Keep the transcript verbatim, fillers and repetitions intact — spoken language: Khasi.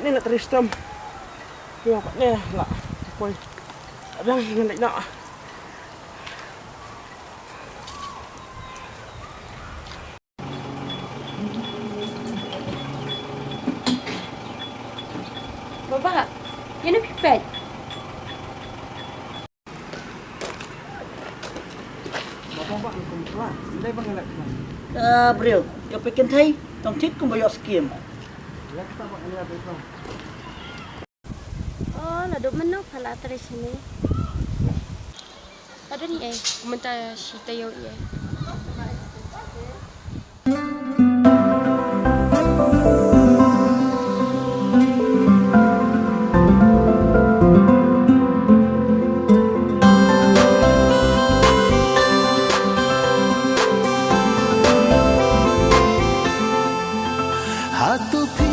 Ni na tristom. Yo, ne la. Poi. Abang ngan na. Baba, ïa na phi peit. Ah, briew, ïa phi kynthei, tang thik kumba ïoh skim. Oh, naduh mynno pha la trei shane? Haduh ni eh, kumta shi taïew eh. Hato phi